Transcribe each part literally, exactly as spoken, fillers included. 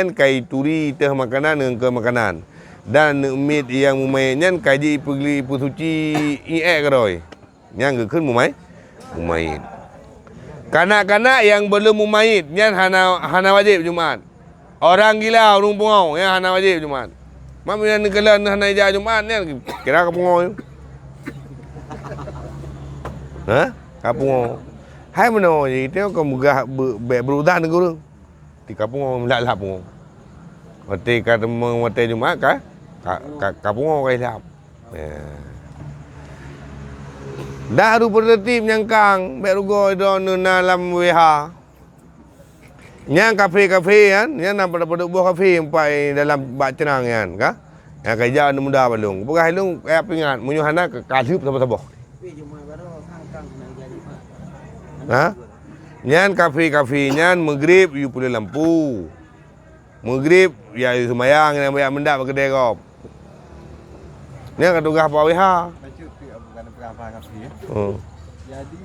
Nyan ka ituri teuh makanan ngon keu makanan. Dan aneuk miet nyang mumayit nyan ka jipeugli peusuci ié keudroe. Nyan geukheun mumai-, mumayit. Kanak-kanak nyang belum mumayit nyan hana, hana wajéb Jumat. Orang gila, ureuëng pungo, nyan hana wajéb Jumat. Mak meunyoe neukalon hana ijak Jumat nyan kira ka pungo. Ha? Ka pungo. Hai meunoe jih, teuka meugah be-, bék beurutang keu ureuëng. Di ka pungo, lhap-lhap pungo. Watée ka teumong watée Jumat ka, ka, ka, ka pungo ka ilhap. Ya. Dak ru peuteurtib nyang kang, bék rugoe droeneuh na lam W H. Nyang kafé-kafé nyan, nyan na padub-padub boh kafé empat dalam bak ceunang nyan, ka? Nyang ka ijak aneuk muda balong. Peugah ilong, kaya peuingat, meunyoe hana ka, ka lheuep saboh-saboh. Ha? Nyan kafé-kafé nyan Maghrib yue puléh lampu. Maghrib ya yue seumayang nyang banyak mendak bak keudè gob. Nyan ka tugaih Pak W H. Bacut tu bukan peugah apa kafé ya. Hmm. Jadi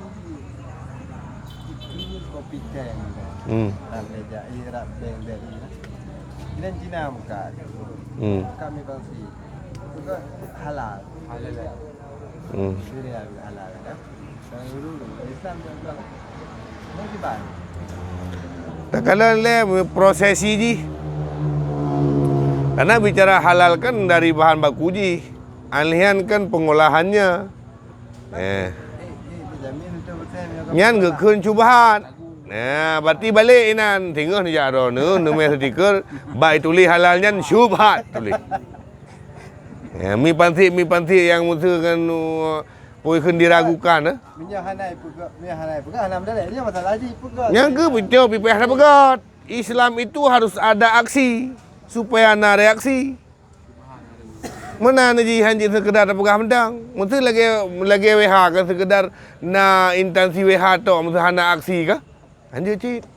itu kopi teng. Hmm. Rap meja, eh, rap beng dari. Ini Cina bukan. Hmm. Kami bangsi. Itu halal. Halal. Hmm. Halal kan? Takalon lé prosesi jih. Karena bicara halal kan dari bahan baku jih. Anlihan kan pengolahannya. Eh. Nyan geukheun syubhat. Nah, berarti balik inan. Singoh neujak droeneuh, neumé stiker, bak tuléh halal nyan syubhat tuléh. Ya, mi pansik, mi pansik nyang meuseu kan, uh, pui kheun diragukan, eh. Meunyoe hana ipeugah, meunyoe hana ipeugah, hana meudaléh. Nyoe masalah jih ipeugah. Nyang keu beutôi pipéh hana peugah. Islam itu harus ada aksi supaya na reaksi. Meunan jih hana jeuet seukeudar tapeugah mantong. Meuseu lagée, lagée W H kan seukeudar na instansi W H tok meuseu hana aksi kah? Lanjut cit.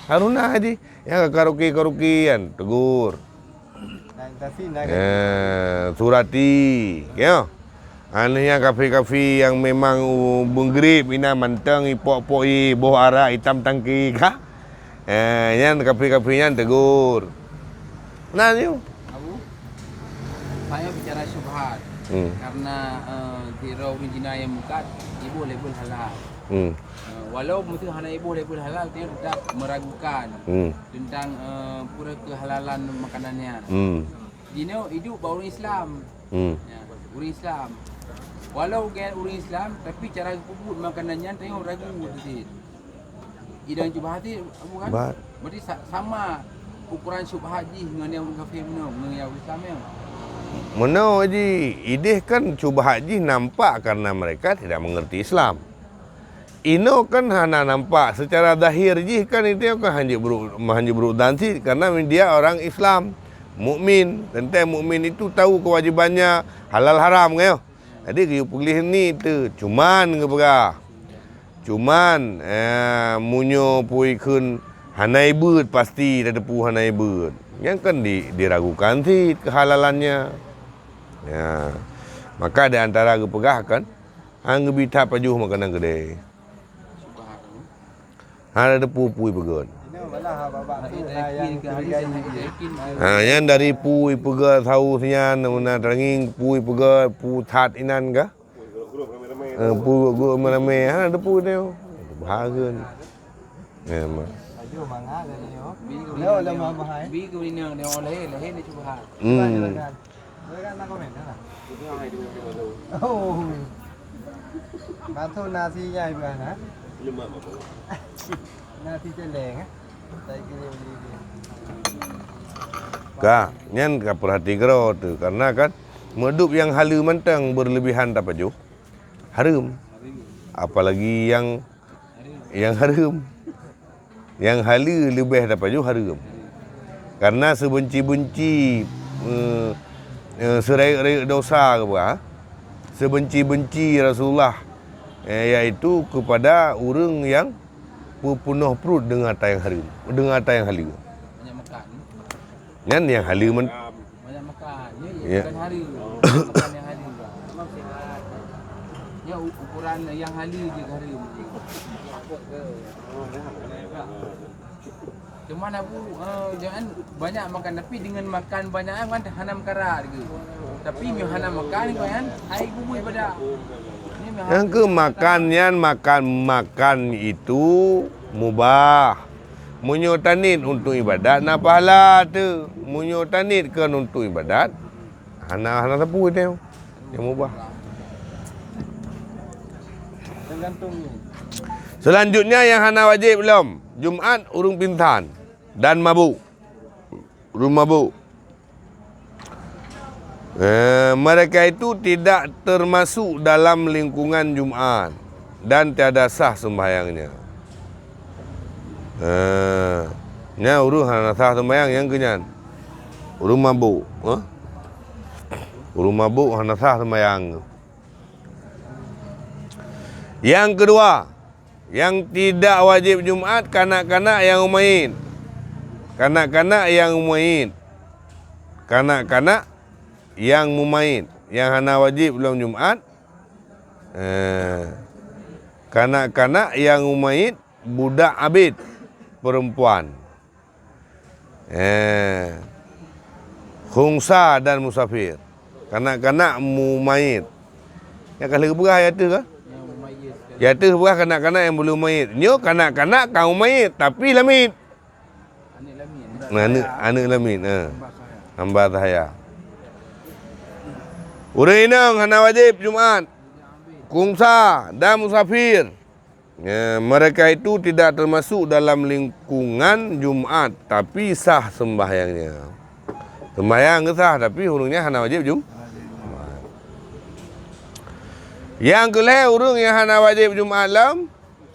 Haruna jih. Nyang ka karaoke-karaoke kan tegur. Eh, surati. Ya. Aneh nyang kafé-kafé nyang memang u-, beunggrib inan mantong ipok-pok i boh arak itam tangki kah? Eh, nyan kafé-kafé nyan tegur. Nah, nyoe. Abu, saya bicara syubhat. Hmm. Karena, eh, sidroe ureuëng Cina nyang meukat, iboh label halal. Hmm. Eh, walau meusti hana iboh label halal, dia tetap meragukan Hmm. tentang, eh, pura kehalalan makanan nyan. Hmm. Jinoe idup bak ureuëng Islam. Hmm. Ya, ureuëng Islam. Walau gét ureuëng Islam, tapi cara geupeubuet makanan nyan tanyoe ragu cit. Idang syubhat cit, Abu kan? Bat. Berarti sa-, sama ukuran syubhat jih ngon nyang ureuëng kafé meunoe, ngon nyang ureuëng Islam nyoe. Meunoe jih, ideh kan syubhat jih nampak karena mereka tidak mengerti Islam. Inoe kan hana nampak, secara zahir jih kan itu kan hanjeuet beuruk, hanjeuet beuruk dan cit, karena dia orang Islam, mukmin. Teuntée mukmin itu tahu kewajibannya halal haram, kan? Jadi geuyue peugléh ni tu, cuman geupeugah. Cuman, eh, meunyoe pui kheun hana ibeuet, pasti tateupeue hana ibeuet. Nyan kan di-, diragukan cit kehalalannya. Ya. Maka di antara geupeugah kan, han geubi that pajoh makanan keudè. Hana teupeue pui peugöt. Ha, nyan dari pui peugöt saus nyan, na teuranging pui peugöt, pui that inan kah? Eh, pui gurôp ramé-ramé. Hana teupeue nyoe. Bahagian. Ya, ma. Hmm. Batu nasi nyai bukan, ha? Nasi celeng, ha? Ka, nyan ka peurhati keudroe teuh, karena kan meudup nyang haleue mantong beureulebihan tapajoh, hareuem. Apalagi nyang Nyang hareuem. Nyang haleue leubeh tapajoh hareuem. Karena seubeunci-beunci, eh, eh, seurayeuk-rayeuk dosa keubah, seubeunci-beunci Rasulullah, eh, yaitu kepada ureuëng nyang peupeunoh pruet deungon ata nyang hareuem, deungon ata nyang haleue. Nyan nyang haleue men- Banyak makan. Ya, ya. Bukan hari. Makan yang hari. Ya, u-, ukuran yang hari je hari. Teuma Abu, eh, jangan banyak makan, tapi dengan makan banyak kan hana meukarat ke. Tapi meunyo hana makan kan, hai guna ibadah. Ni memang Nyang keu makan nyan, makan, makan itu mubah. Meunyoe taniet untuk ibadat na pahala teuh. Meunyoe taniet kon untuk ibadat, hana, hana sapeue teuh. Nyang mubah. Tergantung ni. Selanjutnya yang hana wajib lom, Jumat ureuëng pingsan dan mabuk. Ureuëng mabuk. Eh, mereka itu tidak termasuk dalam lingkungan Jumat dan tiada sah sembahyangnya. Eh, nya ureuëng hana sah sembahyang nyang keu nyan. Ureuëng mabuk, eh? Ureuëng mabuk hana sah sembahyang. Yang kedua, yang tidak wajib Jumat, kanak-kanak yang mumait. Kanak-kanak yang mumait. Kanak-kanak yang mumait, yang hana wajib lom Jumat. Eh, kanak-kanak yang mumait, budak abit, perempuan. Eh, khunsa dan musafir. Kanak-kanak mumait. Nyang ka lheueh peugah ya teuh kah? Ya teuh peugah kanak-kanak nyang belum mait. Nyoe kanak-kanak ka mumait, tapi lamiet. Aneuk lamiet. Nah, aneuk, aneuk lamiet, ha. Hamba sahaya. Ureuëng inong hana wajib Jumat. Khunsa dan musafir. Ya, mereka itu tidak termasuk dalam lingkungan Jumat, tapi sah sembahyangnya. Sembahyang sah, tapi ureuëng nyan hana wajib Jum-, Jumat. Yang keulhée ureuëng nyang hana wajib Jumat lom,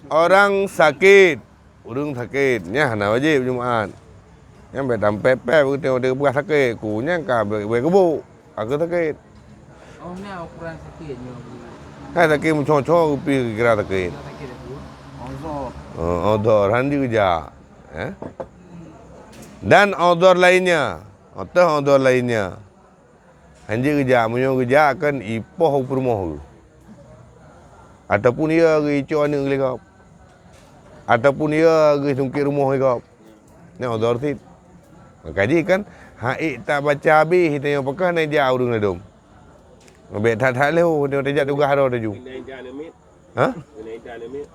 orang sakit. Ureuëng sakét, nyan hana wajéb Jumat. Nyan bék tampék-pék, beutôi-beutôi peugah sakét, ku nyan ka bék, bék geubôk, ka keuh sakét. Oh, nyan ukuran sakét nyoe. Hai sakét meucô-cô geupie kira sakét. Sakét tu. Uzur. Oh, uzur, han jeuet jak. Eh? Dan uzur lainnya. Atau uzur lainnya. Han jeuet geujak, meunyoe geujak kan ipoh u peurumoh geuh. Ataupun iya geuh icok aneuk lé gob. Ataupun iya geuh sungkét rumoh lé gob. Nyan uzur cit. Maka jih kan, han ék tabaca habéh tanyoe pakon na jak ureueng ladôm. Bék that-that lé ho, tanyoe tajak tugaih droe taju. Ha? Keuneuk intat aneuk miet.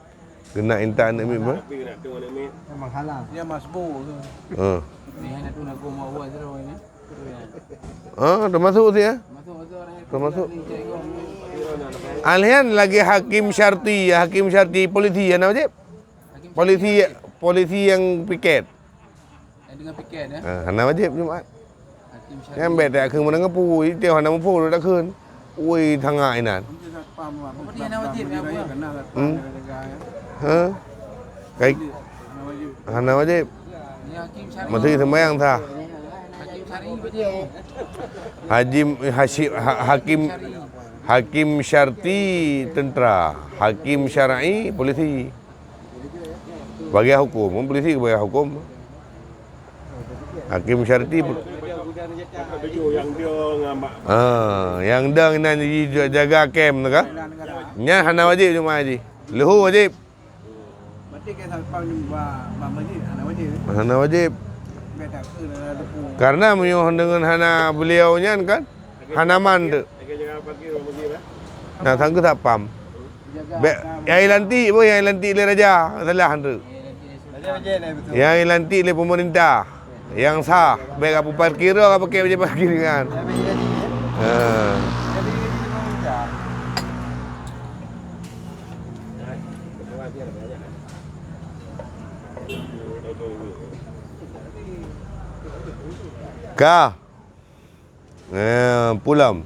Keuneuk intat aneuk miet, bah? Tapi keuneuk tueng aneuk miet. Memang halang. Dia masbuk tu. Ha. Ni hana tu nak gom awak tu ni. Ha, termasuk tu ya? Masuk tu orang. Termasuk. Alian lagi hakim syarti, ya, hakim syarti polisi ya, nak wajib? Polisi, polisi yang piket. Eh, dengan piket, eh? Ha, hana wajib Jumat. Hakim syar'i. Nyan bék takheun meunang ngeupui, tiep hana muphom takheun. Ui, tangah inan. Apa dia hana wajib, ya, apa? Hmm? Ha? Kai-, hana wajib. Ni hakim syar'i. Masih sembahyang sah. Hakim syar'i berarti. Haji, hasyim, ha-, hakim, hakim syarti tentera, hakim syar'i polisi. Bagian hukum, polisi bagian hukum. Hakim syarti. Ha, nyang dong inan ji jaga kem tu kan? Nyan hana wajib Jumat ji. Leuhô wajib. Berarti ke satpam ni ba, ba masjid hana wajib. Hana wajib. Biar tak ke dalam depan. Karena meunyoe deungon hana beliau nyan kan, hana man tu. Lagi jaga parkir dalam masjid lah. Nah, sangka satpam. Jaga. Bék, nyang lantik pun, nyang lantik lé raja, salah tu. Raja, raja lah betul. Nyang lantik lé pemerintah. Nyang sah, bék ka parkir, ka pakai bajée parkir kan. Tapi jadi, ya. Ha. Tapi jadi pemerintah. Ka. Eh, pulam.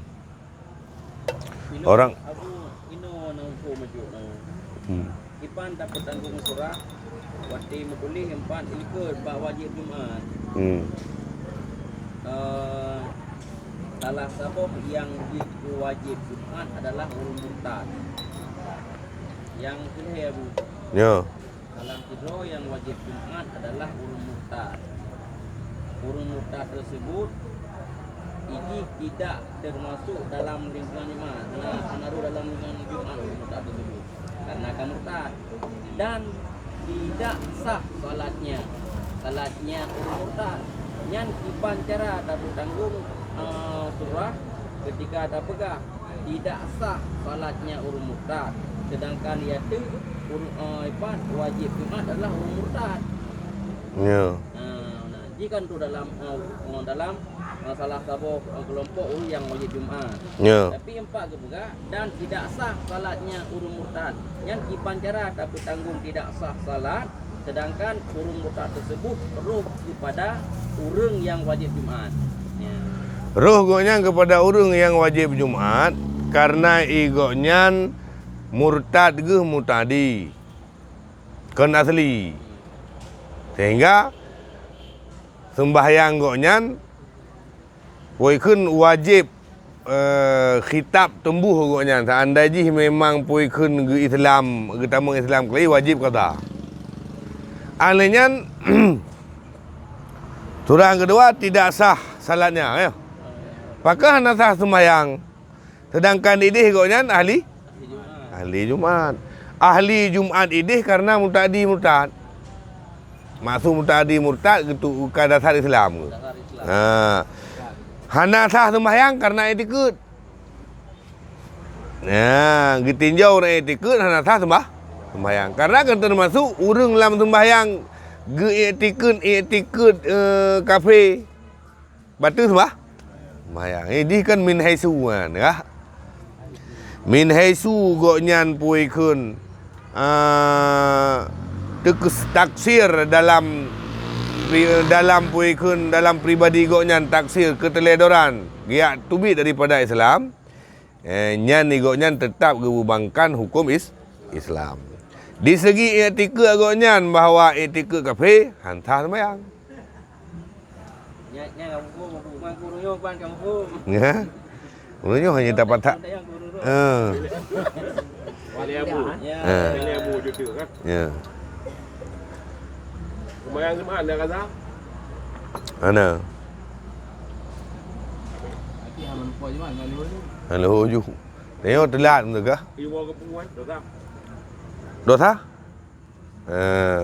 Orang. Abu inoe na umpung majuk na. Hmm. Iban tapeutanggong surah, watée meutuléh empat ilikot bak wajéb Jumat. Hmm. Eh, salah saboh nyang jeuet keu wajéb Jumat adalah ureuëng murtad. Nyang keulhée, Abu. Ya. Salah sidroe nyang wajéb Jumat adalah ureuëng murtad. Ureuëng murtad tersebut, jih tidak termasuk dalam lingkungan Jumat. Nah, hana rôh dalam lingkungan Jumat ureuëng murtad tersebut. Karena ka murtad. Dan tidak sah salatnya. Salatnya ureuëng murtad. Nyan kiban cara tapeutanggong, eh, surah ketika tapeugah tidak sah salatnya ureuëng murtad, sedangkan yaitu ur-, eh, ipat wajib Jumat adalah ureuëng murtad. Ya. Nah, nah, jika tu dalam, eh, dalam, eh, salah saboh, eh, kelompok ureuëng yang wajib Jumat. Ya. Tapi empat geupeugah dan tidak sah salatnya ureuëng murtad. Nyan kiban cara tapeutanggong tidak sah salat, sedangkan ureuëng murtad tersebut roh kepada ureuëng yang wajib Jumat. Ya. Roh gobnyan kepada ureuëng yang wajib Jumat, karena i gobnyan murtad geuh mutadi, kon asli. Sehingga sembahyang gobnyan pue kheun wajib, eh, khitab tumbuh gobnyan. Seandai jih memang pue kheun geu-Islam, geutamong Islam kali, wajib qada. Alai nyan, surah yang kedua tidak sah salatnya, ya. Pakon hana sah sembahyang? Sedangkan ideh gobnyan ahli, ahli Jumat. Ahli Jumat ideh karena mutadi murtad. Maksud mutadi murtad geutu-, ka dasar Islam. Dasar Islam. Ha. Hana sah sembahyang karena iktikad. Nah, geutinjau ureuëng iktikad hana sah sembah-, sembahyang. Karena kan termasuk ureuëng lam sembahyang geu-iktikad, iktikad, eh, kafé. Bateue sembah-, sembahyang. Eh, dih kan min haitsu kan, ya. Min haitsu gobnyan pue kheun, ah, teukes-, taksir dalam pri-, dalam pue kheun dalam pribadi gobnyan taksir keuteuledoran, geujak teubiet daripada Islam, eh, nyan di gobnyan teutap geubeubankan huköm is-, Islam. Di segi iktikad gobnyan bahwa iktikad kafé, han sah sembahyang. Nyan, nyan ka muphom, bukan guru nyoe, bukan ka muphom. Ya. Guru nyoe hanya dapat tak. Nyan guru tu. Ha. Wali Abu. Ya. Ha. Wali Abu juta kan. Ya. Lumayan semua anda kata. Ana. Tapi hang lupa je, Man, ngan leuhô ju. Ngan leuhô ju. Tengok telat tu kah? Iwa ke punguan, dosa. Dosa? Eh,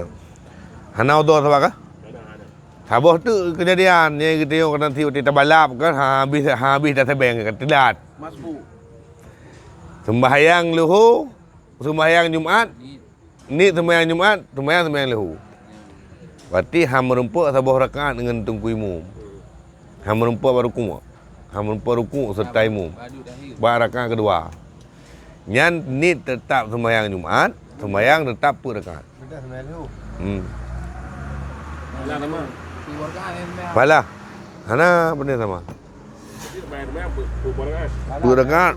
hana udoe saban kah? Saboh teuk keujadian nyang geutanyong keunan si watèe tabalap kan, ha, habéh, ha, habéh tasabeng ka teulat. Masbuk. Sembahyang leuhô, sembahyang Jumat, niet sembahyang Jumat, sembahyang, sembahyang leuhô. Berarti han meurumpok saboh rakaat ngon teungku imum. Han meurumpok bak rukuk. Han meurumpok rukuk serta imum. Bak rakaat keudua. Nyan niet teutap sembahyang Jumat, sembahyang teutap peuet rakaat. Bedah sembahyang leuhô. Hmm. Pahala sama. Pahala. Hana beuna sama. Jadi sembahyang, sembahyang peuet, peuet rakaat. Peuet rakaat.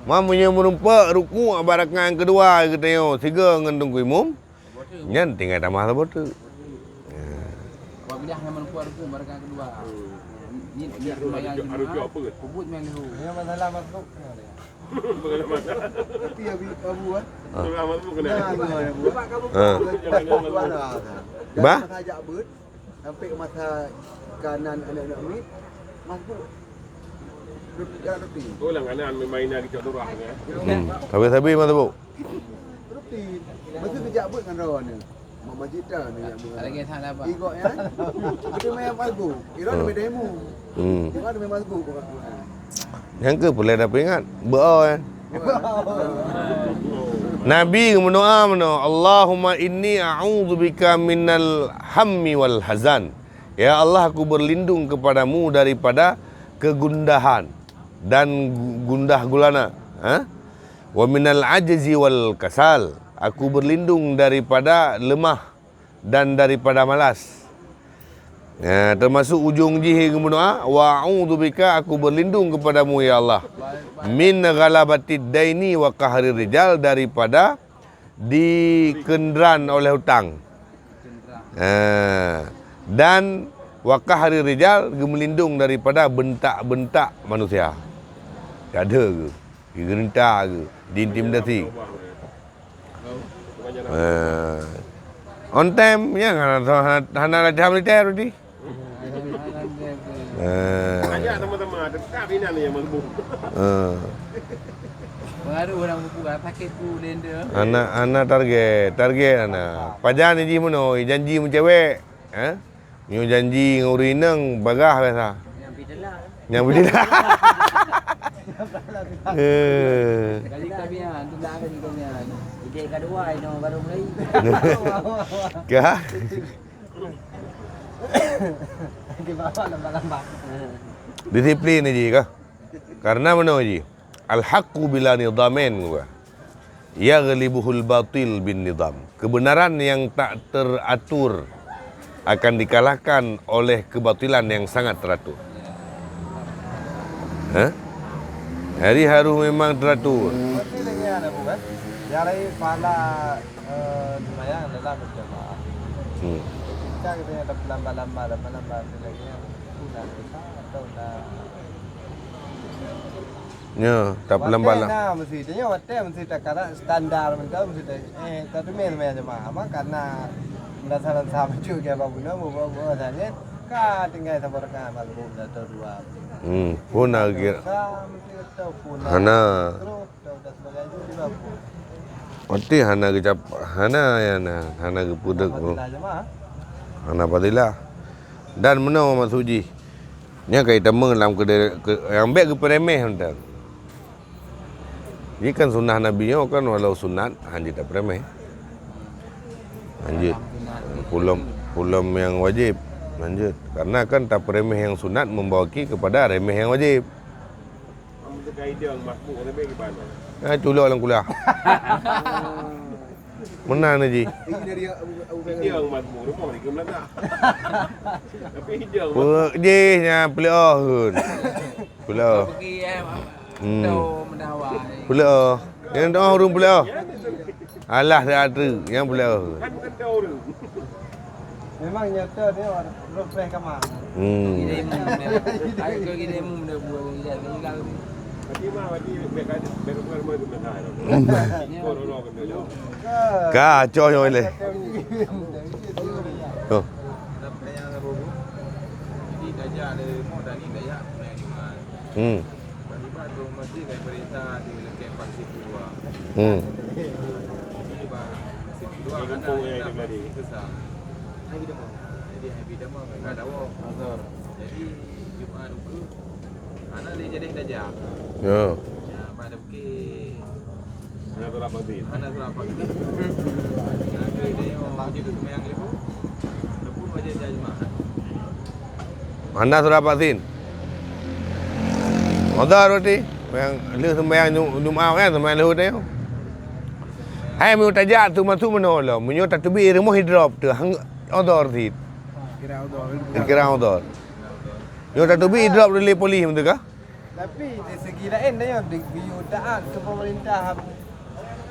Ma meunyoe meurumpok rukuk bak rakaat nyang keudua geutanyoe sigoe ngon teungku imum, nyan tinggai tamah saboh teuk. Ya. Apabila hana meurumpok rukuk bak rakaat keudua. Hmm. Ni, ni, ni, harus, harus, harus jawab apa ke? Peubuet sembahyang leuhô. Ya, masalah masbuk. Tapi Abi, Abu, eh? Ah. Nah, Abu, eh? Ah. Bah? Masa jak beuet, sampai ke masa kanan aneuk-aneuk miet, masbuk. Roti, roti. Oh, lah kanan memang ina kita turah, ya. Hmm. Sabe-sabe masbuk. Roti. Masa tu jak beuet ngan rawa ni. Mak Majid dah ni yang mengarah. Lagi salah, Pak. Igok, ya? Kita main masbuk. Ira main demo. Hmm. Ira main masbuk, bukan Quran. Nyang keu peureulèe tapeuingat, beu'oh, eh. Nabi geumeudoa meunoe, "Allahumma inni a'udzubika minal hammi wal hazan." Ya Allah, aku berlindung kepadamu daripada kegundahan dan gu-, gundah gulana. Ha? "Wa minal ajzi wal kasal." Aku berlindung daripada lemah dan daripada malas. Ya, termasuk ujong jih geumeudoa, "Wa a'udzubika," aku berlindung kepadamu, ya Allah, "min ghalabatid daini wa qahrir rijal," daripada dikeundran oleh hutang. Ya, dan wa qahrir rijal, geumeulindong daripada beuntak-beuntak manusia. Gadeuh geuh, geugeurenta geuh, diintimidasi. Eh, on time, ya, hana, hana, hana latihan militer berarti. Eh. Ajak sama-sama, tetap inan yang mampu. Eh. Pengaruh orang buku, ah, sakit tu, lenda. Anak, anak target, target anak. Pajan jih meunoe, janji meucewek. Eh? Nyoe janji ngon ureueng inong bagah biasa. Nyang pih telah. Nyang pih telah. Eh. Kali kamian, tu dah kali kamian. Ide kedua ino baru mulai. Ka? Di bawah lambat-lambat. Disiplin ji ka. Karena meunoe ji. Al-haqqu bila nidhamin, gua. Yaghlibuhul batil bin nidham. Kebenaran yang tak teratur akan dikalahkan oleh kebatilan yang sangat teratur. Hah? Jadi harus memang teratur. Berarti lagi ada bukan? Dari pala, eh, sembahyang adalah berjamaah. Hmm. Ketika kita ada lambat-lambat, lambat-lambat, lagi yang sudah atau dah Ya, tak pelan-pelan. Watèe na meusi, tanyoe watèe meusi takalak standar mantong meusi ta-, eh, tateumé seumaya jamaah. Ama karena dasar-dasar bacut gaya babu na, babu-babu sangat. Ka tinggai saboh rakaat maghrib atau dua. Hmm, pun na kira. Sa meusi atau pun na. Hana. Terus, atau dan sebagainya juga pun. Watèe hana geucap, hana ya na, hana geupeudeuek. Hana fadilah jamaah. Hana fadilah. Dan meunoe maksud jih. Nyan ka itamong lam keudè-, ke-, nyang bèk geupeuremeh mantong. Jih kan sunnah Nabi nyoe kan walau sunat, hanjeuet tapeuremeh. Hanjeuet. Pulom, pulom nyang wajéb, hanjeuet. Karena kan tapeuremeh nyang sunat membawaki kepada remeh nyang wajéb. Ah, culok lam kuliah. Meunan ji. Peuet jih nyan peuet oh hun. Peuet oh. Hmm. Peuet oh. Nyang doa ureueng peuet oh. Alah teuk nyan peuet oh. Memang nyata dia roh preh kama. Hmm. Kacau nyoe leh. Oh. Hmm. Hmm. Jadi Jumaat ukeue hana lé jadi tajak. Ya. Ya, pada bukit. Hana surat vaksin. Hana surat vaksin. Ya, jadi dia yang wajib tu sembahyang lima. Lepas wajib jadi Jumaat. Hana surat vaksin. Odor berarti. Yang lheueh sembahyang Ju-, Jumaat kan, sembahyang lheueh tadi. Hai, meunyoe tajak tu masuk meunoe lom. Meunyoe tateubiet rumoh idrop tu, hang odor sit. Kira odor. Kira odor. Nyoe tateubiet idrop lé polis meutu kah? Tapi di segi laén dah nyoe, di, geuyue taat keu pemerintah.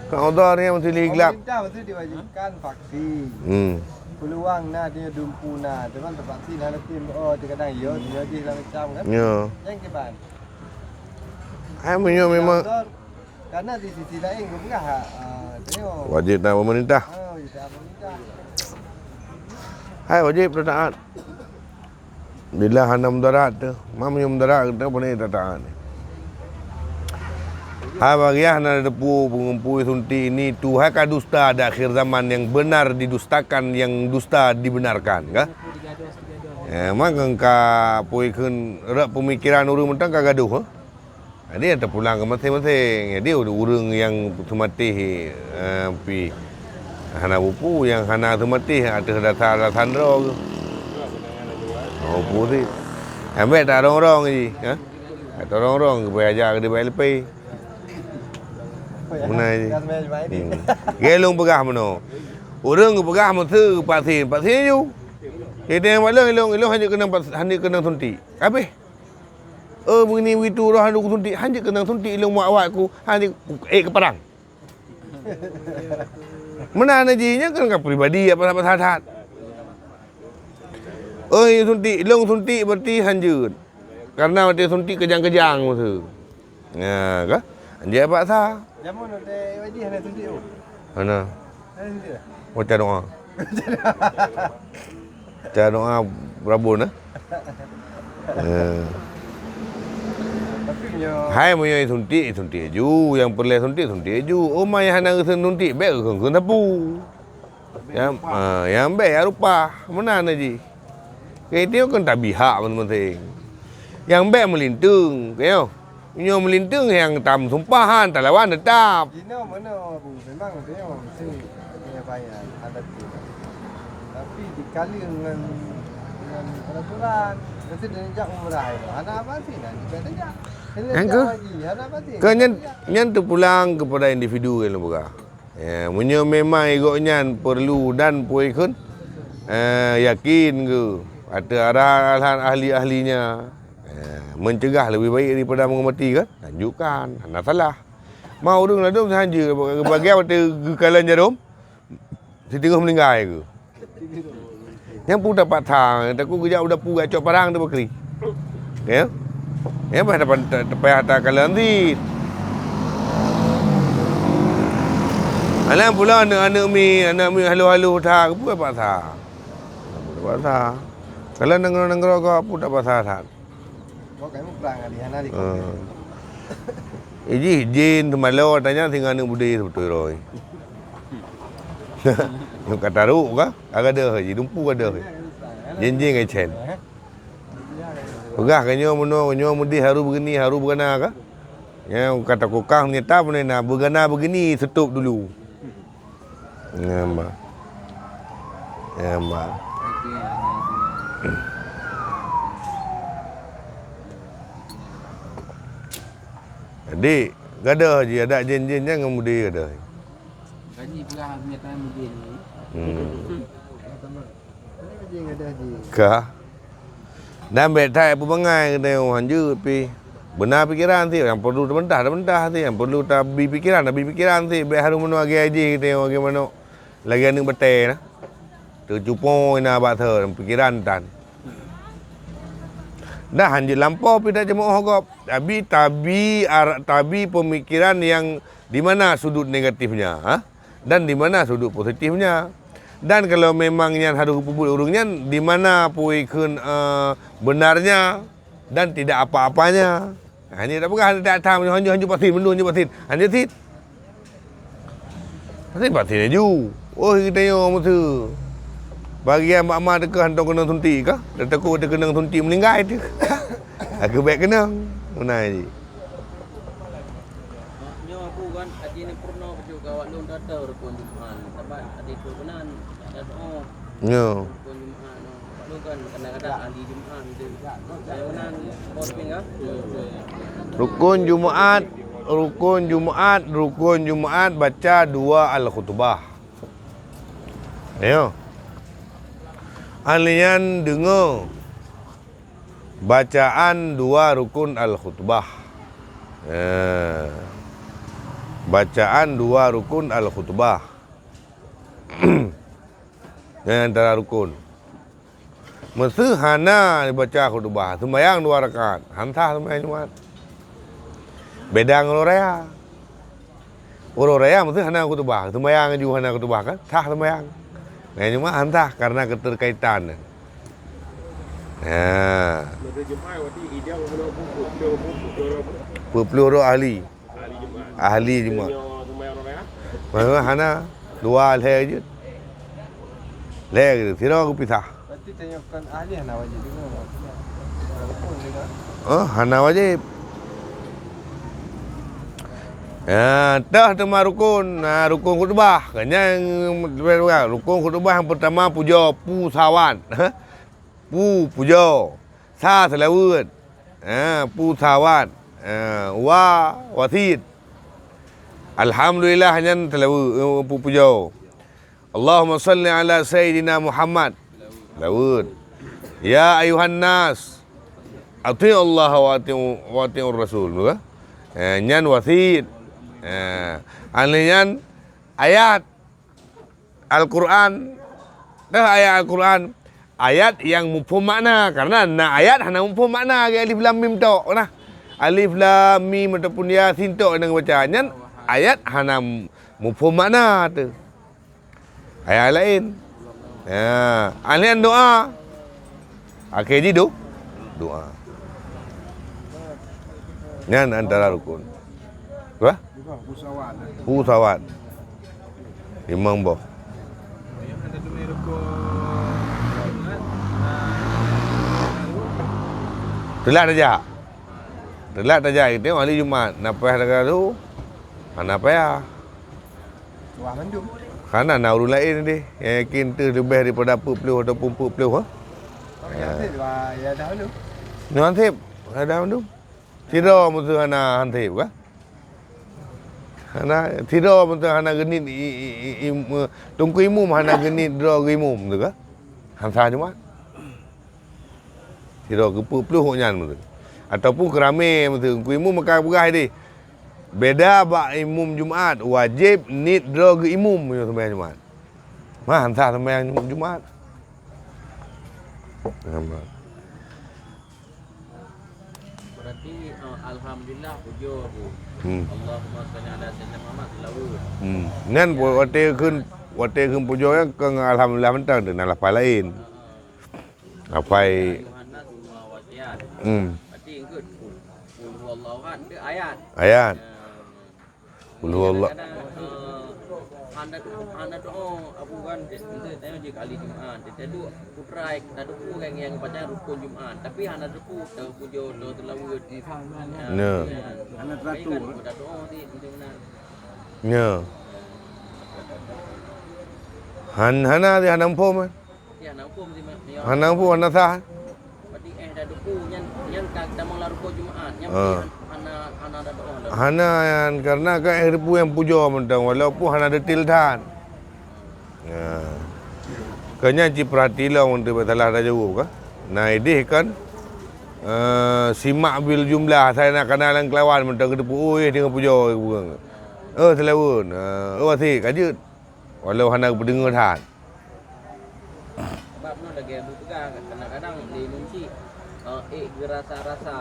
Ka odor nyan meusti lé glab. Pemerintah mesti diwajibkan vaksin. Hmm. Peluang na dia dumpu na, teuma vaksin hana tem, oh, terkadang yo, dia jih lah macam kan. Ya. Yang kiban. Hai, meunyoe memang Odor, karena di sisi laén geupeugah, ah, tengok. Wajib taat pemerintah. Oh, wajib taat pemerintah. Hai, wajib taat. Bila hana mudarat tu, ma meunyoe mudarat tu, pane tak taat. Hai, bagi hana teupeu pengumpul suntik ini, Tuhan ka dusta di akhir zaman, yang benar didustakan, yang dusta dibenarkan, kan? Ya, memang ka pui kheun rot pemikiran ureueng mantong ka gadoh, eh? Jadi, teupulang keu maséng-maséng. Jadi, ureueng nyang seumatéh, eh, pih hana bupu, nyang hana seumatéh ateueh dasar alasan droe geuh. Oh, bupu sit. Ambek tarong-rong jih, ha? Tarong-rong geupeuaja keu dibai leupie. Meunan jih. Hmm. Lôn peugah meunoe. Ureueng geupeugah meusu vaksin, vaksin ju. Jadi, nyang maklum ilong, ilong hana keunong, hana keunong suntik. Habéh. Oh, beungoh witu roh hana suntik, hanjeuet keunong suntik ilong muat-muat ku, hanjeuet ék keu parang. Meunan jih nyan kan ka pribadi apa sahabat that. Oh, suntik, ilong suntik berarti hanjeuet. Karena watèe suntik kejang-kejang masa. Ya, kan? Hanjeuet paksa. Jameun watèe wajih hana suntik, oh. Hana. Hana suntik dah? Baca doa. Baca doa berabun, eh? Eh. Tapi nyo Hai, meunyoe suntik, suntik ju. Nyang peureulèe suntik, suntik ju. Oh, ma nyang hana geusuntik, bèk geukeun-keun sapu. Nyang, ah, nyang bèk jak rupah, meunan jih. Keu itu kan tabihak masing-masing. Nyang bèk meulinteung, keu nyoe. Nyoe meulinteung nyang tam sumpahan, talawan teutap. Jinoe meunoe, Bu, memang nyoe mesti kena bayar, ada tu. Tapi dikaleng ngon, ngon peraturan, mesti dijak umrah itu. Hana apa sih, nah, dijak, dijak. Nyang ke? Hana apa sih? Ke nyan, nyan teupulang kepada individu nyang lôn peugah. Ya, meunyoe memang gobnyan perlu dan pue kheun, eh, yakin geu ateueh arahan ahli-ahlinya, eh, mencegah lebih baik daripada mengobati kan? Lanjutkan, hana salah. Ma ureueng ladom sahaja bagian watèe geukalon jarom, siteungoh meuninggai geu. Nyang peue tapaksa, takot geujak u dapu geucok parang teubakri. Ya? Ya, payah tapan-, ta-, payah takalon cit. Alah pula aneuk-aneuk mi, aneuk mi haloh-haloh that, peue tapaksa? Peue tapaksa? Kalau nanggroe-nanggroe kah, peue tapaksa that? Kok kamu perang kali, hana di. Eh. Ijih jin teumalo tanya singoh aneuk beudé seubeutôi roh. Nyang ka tarok ka, ka gadôh jih, dumpu gadôh. Jin-jin ngon cen. Peugah ka nyoe meunoe, nyoe meudéh harôh beugini, harôh beugana ka. Nyang ka takokang nyata pun na beugana beugini seutôb dulu. Nyan bah. Nyan bah. Jadi, gadôh jih adak jén-jén nyan ngon mudé gadôh. Gaji peugah meunyo tangan mudé ni. Hmm. Ka. Dan bèk that peubangai geutanyoe hanjeuet pih. Beuna pikeran cit, nyang perlu teubantah, teubantah cit, nyang perlu tabi pikeran, tabi pikeran cit, bèk harôh meunoe lagèe jih geutanyoe lagèe manok, lagèe aneuk batèe na. Teucupo ina bak thon, pikeran tan. Dah hanjeuet lampôh pih that ceumooh gob. Tabi, tabi, ar-, tabi pemikiran yang di mana sudut negatifnya, ha? Dan di mana sudut positifnya. Dan kalau memang nyan harôh geupeubuet ureueng nyan, di mana pue kheun, eh, benarnya dan tidak apa-apanya. Ha, nyoe tapeugah, hanjeuet that tham, hanjeuet, hanjeuet pasin, meunurot hanjeuet pasin. Hanjeuet cit. Pasin, pasin laju. Oh, geutanyoe meuseu. Bagian mak ma teuka hantom keunong suntik ka? Dak takot teukeunong suntik meuninggai teuh. Aku bèk keunong. Meunan jih. Nyoe aku kan, aji ni purno keu awak lôn datang rukun Jumat. Saban adik tu keunan, ada doa. Nyoe. Rukun Jumat nyoe. Awak lôn kan kadang-kadang ahli Jumat tu. Saya menang posting ah. Rukun Jumat, rukun Jumat, rukun Jumat baca dua al-khutbah. Ayo. Ahli nyan deungoe. Bacaan dua rukun al-khutbah. Eh. Bacaan dua rukun al-khutbah. Nyan antara rukun. Meuseu hana baca khutbah, seumayang dua rakaat, han sah seumayang Jumat. Beda ngon uroe raya. Uroe raya meuseu hana khutubah, seumayang ju hana khutubah kan? Sah seumayang. Nah, cuma han sah karena keterkaitan. Ha. Peuet ploh droe ahli. Ahli Jumat. Mana hana dua lhèe jeuet. Lhèe jeuet, sidroe geupisah. Berarti tanyoe kon ahli hana wajéb deungoe. Rukun juga. Oh, hana wajéb. Ya, toh teuma rukun. Nah, rukun khutbah. Kan nyang rukun khutbah nyang pertama pujoe, pu sawat. Pu pujoe. Sa seulaweuet. Ha, pu sawat. Ha, wa wasit. Alhamdulillah nyan seulaweuet, eh, pu pujoe. Allahumma salli ala Sayyidina Muhammad. Laweuet. Ya ayuhan nas, ati'u Allah wa ati'u, wa ati'ur Rasul, bukan? Eh, nyan wasit. Eh, ahli nyan ayat Al-Quran. Dah ayat Al-Quran. Ayat yang muphom makna. Karena na ayat hana muphom makna lagèe alif lam mim tok. Nah, alif lam mim ataupun Yasin tok nyang baca. Nyan ayat hana muphom makna tu. Ayat laén. Ya, ahli nyan doa. Akhé jih do-, doa. Nyan antara rukun. Apa? Pu sawat. Limong boh. Teulat tajak. Teulat tajak, kita hari Jumat. Na payah lagèe tu. Hana payah. Wah mandum. Hana na ureueng laén deh. Nyang yakin teuh leubeh daripada peuet ploh ataupun peuet ploh, ha? Tapi Ya. Hansip, wah, ya dah mandum. Nyoe hansip, ada mandum. Sidroe meuteun hana hansip, ka? Hana, sidroe meuteun hana geuniet i, i, i, i, me-, Teungku Imum hana geuniet droe geuimum tu, ka? Hana sah Jumat. Sidroe geupeuet ploh nyan meuteun. Ataupun keuramé meuteun, Teungku Imum maka peugah deh. Beda bak imum Jumat, wajéb niet droe geuimum meunyoe seumayang Jumat. Mah, hana sah seumayang Jumat. Berarti, eh, alhamdulillah pujoe, Bu. Hmm. Allahumma shalli ala sayyidina Muhammad, selawat. Hmm. Nyan watèe kheun, watèe kheun pujoe nyan keu alhamdulillah mantong, dan lafai laén. Lafai Yohanes dua waqiat. Hmm. Berarti engkau qul, qul huwallahu ahad, dia ayat. Ayat. Ya. Qul huwallah. Kadang-kadang, eh, hana, hana doa, Abu, kan, dia, dia tanya je kali Jumaat. Dia tanya, "Putra, tadeupu kan yang baca rukun Jumaat, tapi hana deupu, tahu pujoe, tahu selawat." Ya. Ya. Hana teratur. Kan, udah doa ni, macam mana? Ya. Han-, hana dia, hana muphom, eh. Ya, hana hukum sih, Mak. Ya. Hana hukum, hana sah. Berarti, eh, dah duku, nyan, nyan ka tamong lam rukun Jumaat. Nyan Ah. Hana, hana ada doa lah. Hana, nyan, karena kan eh, ribu nyang pujoe mantong, walaupun hana detail that. Ya. Keu nyan cit peurati lom untuk salah dah jaweueb, kan? Nah, ideh kan, eh, simak bil jumlah, saya nak kenal lam kelawan mantong keu teupeu, oi, deungoe pujoe, eh, selawat. Eh, oh, asyik, ka jeuet. Walau hana geupeudeugoe that. Sebab nyoe lagèe Abu peugah, kadang-kadang lé imum cit, eh, ék geurasa-rasa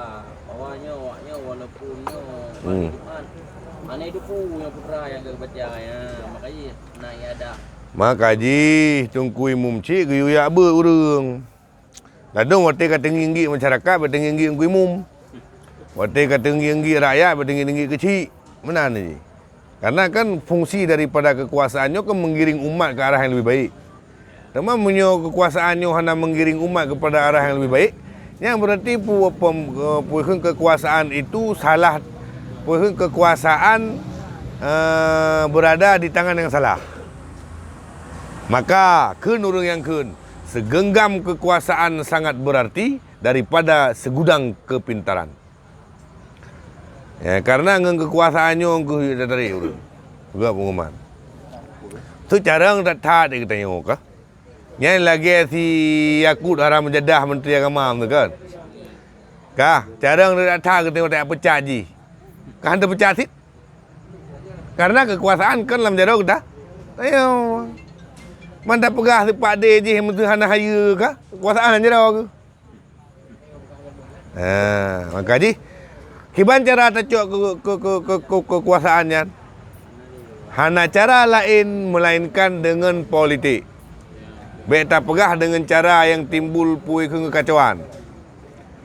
bahwa nyoe, awak nyoe walaupun nyoe Hmm. hari Jumat, hana duku nyang putra nyang geubaca, ya, makajih na iadah. Makajih Teungku Imum cit geuyue yak beuet ureueng. Ladôm watèe ka teungieng-ngieng masyarakat, bèk teungieng-ngieng Teungku Imum. Watèe ka teungieng-ngieng rakyat, bèk teungieng-ngieng keuchik. Meunan jih. Karena kan fungsi daripada kekuasaan nyoe kan menggiring umat ke arah yang lebih baik. Teuma meunyoe kekuasaan nyoe hana menggiring umat kepada arah yang lebih baik, nyan berarti pu-, pem-, eh, peue kheun kekuasaan itu salah, peue kheun kekuasaan, eh, berada di tangan yang salah. Maka kheun ureueng nyang kheun, segenggam kekuasaan sangat berarti daripada segudang kepintaran. Ya, karena ngon kekuasaan nyoe keuh tatarék ureueng. Peugah pengumuman. Tu carông that-that di geutanyoe kah? Nyan lagèe si Yakut Haram Jadah Menteri Agama tu kan. Kah, carông that-that geutanyoe tak peucat jih. Kan teupecat cit. Karena kekuasaan kan lam jaroe geutanyoe. Ayo. Man tapeugah sipak deh jih meuteun hana hayeue kah? Kekuasaan lam jaroe keuh. Ha, maka jih, kiban cara tacok ke, ke, ke, ke, ke, kekuasaan nyan? Hana cara laén melainkan deungon politik. Bèk tapeugah deungon cara nyang timbul peue kheun kekacauan.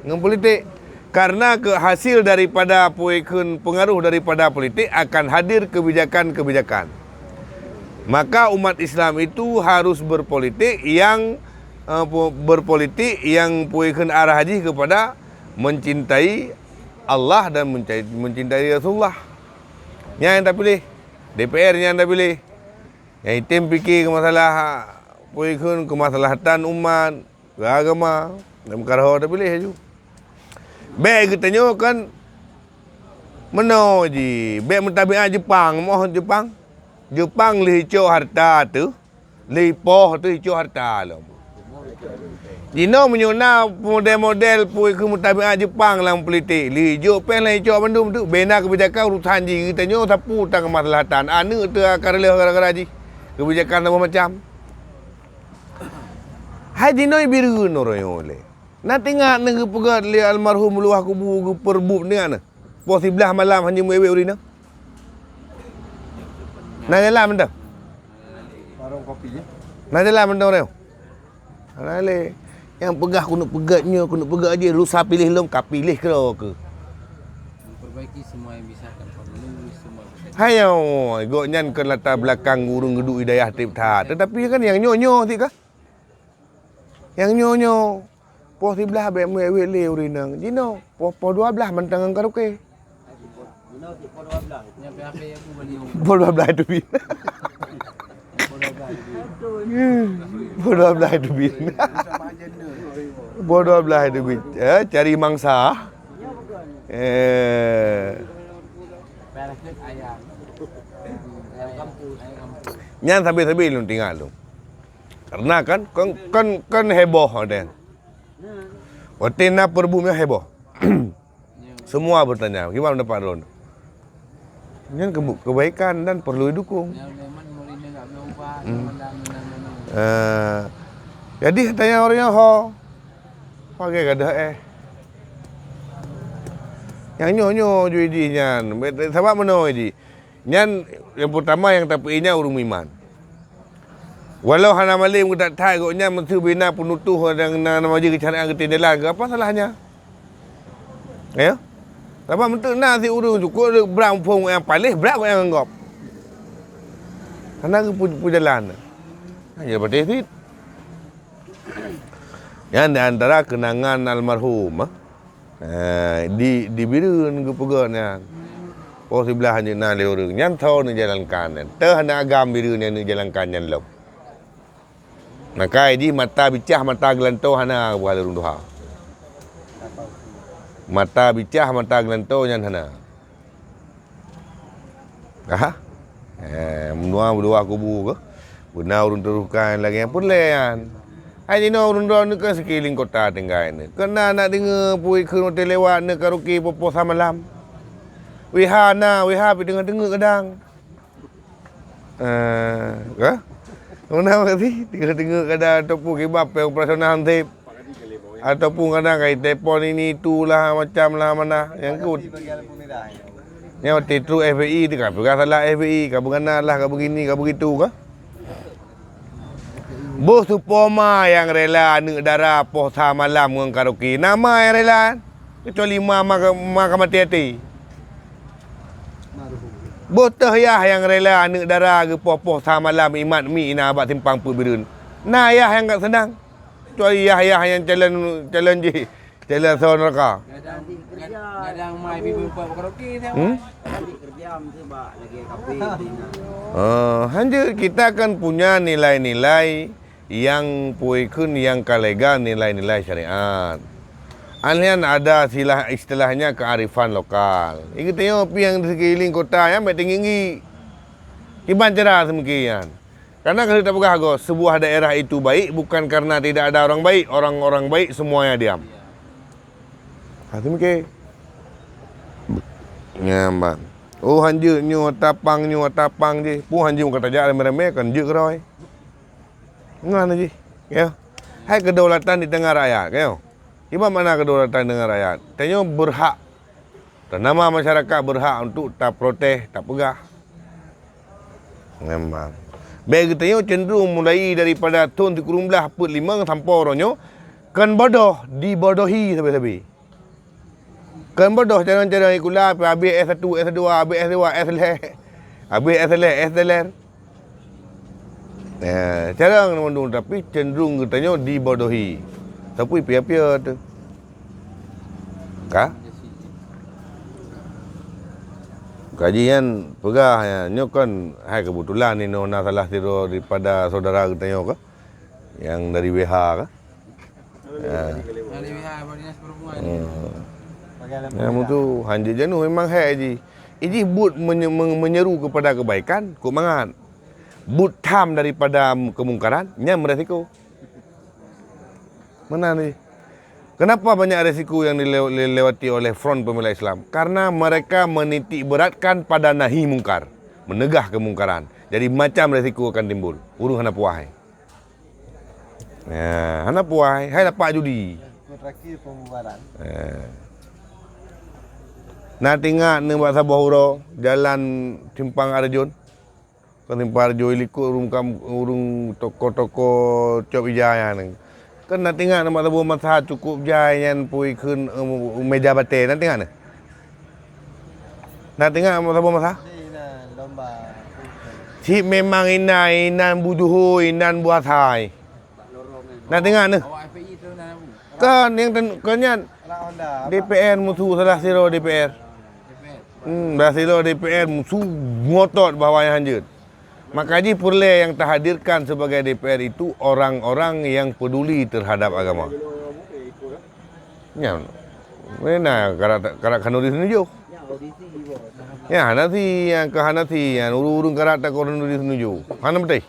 Ngon politik. Karena keu hasil daripada peue kheun pengaruh daripada politik akan hadir kebijakan-kebijakan. Maka umat Islam itu harus berpolitik yang eh, pu-, berpolitik nyang peue kheun arah jih kepada mencintai Allah dan mencintai, mencintai Rasulullah. Nyan nyang tapiléh. D P R nyan tapiléh. Nyang item pike keu masalah peue kheun keumeuslahatan umat, keu agama, dan meukaroe tapiléh laju. Bèk geutanyoe kan meunoe jih, bèk meutabiat Jepang, moh Jepang. Jepang lheuh icok hareuta teuh, lheuh ipoh teuh icok hareuta lom. Jinoe meunyoe na model-model peue kheun meutabiat Jepang lam politik, lheuh ijok péng lheuh icok bandum tu, bèk na keubijakan urusan jih, geutanyoe sapeue tang keumaslahatan, aneuk teuh ka reuloh gara-gara jih, keubijakan saboh macam. Hai jinoe bireuen uroe nyoe lé. Na teuingat na geupeugah lé almarhum luwah kubu geupeureubot nyan na. Poh siblaih malam hana meu-ék ureueng inong. Na jalan mantong. Warung kopi, ya? Na jalan mantong, Reo. Hana lé. Nyang peugah keuneuk peugah nyoe, keuneuk peugah jih, lusa piléh lom, ka piléh keudroe keuh. Memperbaiki semua yang bisa, tanpa menunggu semua bisa. Hai nyoe, gobnyan kon latar belakang ureueng geuduek hidayah trép that. Tetapi kan nyang nyoe-nyoe sit kah? Nyang nyoe-nyoe, poh siblaih bèk meuwét-wét lé ureueng inong. Jinoe, poh, poh dua blaih mantong ngon karaoke. Poh dua blaih teubiet. Poh dua blaih teubiet. Poh dua blaih teubiet. Eh, cari mangsa. Eh. Nyan sabe-sabe lôn teuingat lôn. Karena kan, kan, kan, kan heboh ada. Watèe na peureubu nyan heboh. Semua bertanya, "Gimana pendapat lôn?" Nyan keu-, kebaikan dan perlu didukung. Hmm. Eh, jadi tanya orang nyan ho, pakai gadah eh. Nyang nyoe-nyoe ju jih nyan. Sabab meunoe jih. Nyan nyang peurtama nyang tapeuingat ureueng meuiman. Walau hana malém geudat that gobnyan meuseu bina peunutoh dan na, na majelis syariat geutinggalan, apa salahnya? Ya? Sabab meunteuk na si ureueng cukôp brat muphom nyang paléh, brat nyang ngon gob. Hana geupeu-, peujalan. Hanya patéh cit. Nyan di antara keunangan almarhum, ah. Eh, di, di Bireuen geupeugöt nyan. Poh siblaih jeuet na lé ureueng. Nyan tho neujalankan nyan. Teuh aneuk agam Bireuen nyang neujalankan nyan lom. Maka jih mata bicah, mata geulantoe hana buah lé ureueng tuha. Mata bicah, mata geulantoe nyan hana. Aha. Eh, meunua beudua kubu keuh. Beuna ureueng teurukai lagèe nyang peureulèe nyan. Hai jinoe ureueng droeneuh kan sikeulileng kota tinggai neuh. Keunan na deungö peue kheun watèe lewat neuh karaoke poh-poh sa malam. W H na, W H pih teungoh teungö kadang. Eh, ka? Meunan berarti teungoh teungö kadang ataupun kiban pèng operasional han sép. Ataupun kadang ka jitelepon ini itu lah, macam lah mana. Nyang keu-, nyan watèe trôk F B I teuka peugah salah F B I, ka beugana lah, ka begini, ka begitu ka. Boh seupoma nyang rela aneuk dara poh sa malam ngon karaoke. Na ma nyang rela, keucuali ma, ma, ma ka maté até. Boh teuh yah nyang rela aneuk dara geupoh-poh sa malam imat mi inan bak simpang peuet Bireuen. Na yah nyang ka seunang. Kecuali yah-yah nyang calon, calon jih, calon asoe neuraka. Kadang, kadang mai pih beupat karaoke. Hmm? Eh, hanjeuet kita kan punya nilai-nilai nyang peue kheun nyang ka lé gan nilai-nilai syariat. Nyan ada silah, istilahnya kearifan lokal. Geutanyoe pih nyang di sikeulileng kota nyan bèk teunggi-unggi. Kiban cara seumike nyan. Karena ka lheueh tapeugah goe, sebuah daerah itu baik bukan karena tidak ada orang baik, orang-orang baik semuanya diam. Ha, seumike. Nyan ban. Oh, hanjeuet nyoe tapang, nyoe tapang jih. Peue hanjeuet ka tajak ramé-ramé, kan jeuet keudroe. Ngon jih, ya. Hai kedaulatan di tengah rakyat, ya. Kiban makna kedaulatan di tengah rakyat? Tanyoe berhak. Dan nama masyarakat berhak untuk taprotes, tapeugah. Memang. Bèk geutanyoe cenderung mulai daripada thon sikureueng blaih peuet limong sampoe uroe nyoe, kon bodoh, dibodohi sabe-sabe. Kon bodoh, carông-carông sikula, habéh S satu, S dua, habéh S dua, S lhèe. Habéh S lhèe, S teler. Eh, carông mandum, tapi cenderung geutanyoe dibodohi. Tapi piye-piye teuh. Ka? Kaji nyan peugah nyan, nyoe kon hai keubeutulan inoe na salah sidroe daripada syedara geutanyoe ka, nyang dari W H ka. Ya. Dari W H, Bapak Dinas Perhubungan. Hmm. Nyang mutu hanjeuet jinoe memang hai jih. Ijih buet menye-, men-, menyeru kepada kebaikan, kok mangat. Buet tham daripada kemungkaran, nyan meuresiko. Meunan jih. Kenapa banyak resiko yang dile-, dilewati oleh Front Pembela Islam? Karena mereka menitik beratkan pada nahi mungkar, menegah kemungkaran. Jadi macam resiko akan timbul. Ureueng hana puas. Ya, hana puas, hai lapak judi. Terakhir pembubaran. Ya. Na teuingat nibak saboh uroe jalan Simpang Arjun? Kan Simpang Arjun ilikot ureueng kam-, ureueng toko-toko cop ija nyan. Kan na teuingat nibak saboh masa cukup jai nyan pui kheun, eh, meja batèe, na teuingat na? Na teuingat masa-masa? Cit memang inan, inan bujuhôi, inan buasai. Na teuingat na? Kan yang ten, kan nyan D P R musuh salah sidroe D P R. Hmm, salah sidroe D P R musuh ngotot bahwa yang hanjeuet. Maka jih peureulée yang tahadirkan sebagai D P R itu orang-orang yang peduli terhadap agama. Nyan, mana karak, karak khanuri seunujôh. Ya, hana si, yang ke hana si, yang ureueng-ureueng karak takon khanuri seunujôh. Hana beuteh.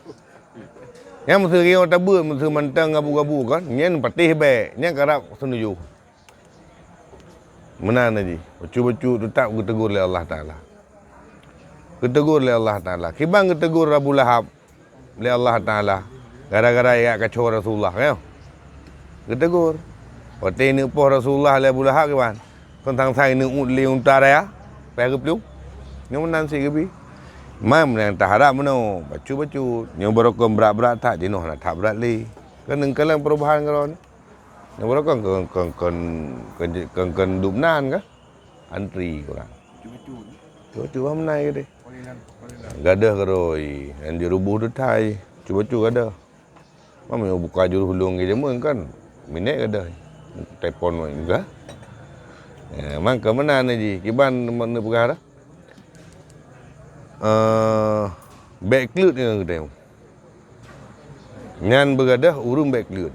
Nyang meuseuh riong tabeuet, meuseuh mantong gabu-gabu kan, nyan patéh bèk, nyan karab seunujôh. Meunan jih, bacut-bacut teutap geutegur lé Allah Taala. Geutegur lé Allah Taala. Kiban geutegur Abu Lahab lé Allah Taala, gara-gara jak kaco Rasulullah, kan? Geutegur. Watèe neupoh Rasulullah lé Abu Lahab kiban? Kon sang-sang neuôt lé unta raya, payah geuplueng. Nyoe meunan sit geubi. Man nyang taharab meunoe, bacut-bacut. Nyoe barokon brat-brat that, jinoe hana that brat lé. Kan neukalon perubahan keudroe nyoe. Nyoe barokon kon, kon, kon, kon, kon, kon dub nan kah? Antri kurang. Bacut-bacut. Bacut-bacut meunan geude. Gadoh keudroe, nyang jiruboh deutai. Bacut-bacut gadoh. Mam nyoe buka jurôh lôn keu jameun kan. Minèt gadoh. Telepon wai enggak. Eh, mangka meunan jih. Kiban neupeugah dah. Eh, bèk kleuet ngon geutanyoe. Nyan beugadoh ureueng bèk kleuet.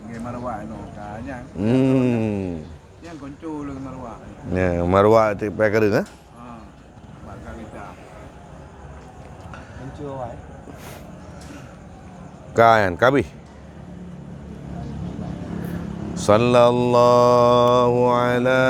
Ngon marwah nyoe ka nyan. Hmm. Nyan konco lôn marwah. Nyan marwah cit pai kareueng, eh? Ha. Marwah ka kita. Konco awai. Ka nyan, ka habéh. Sallallahu ala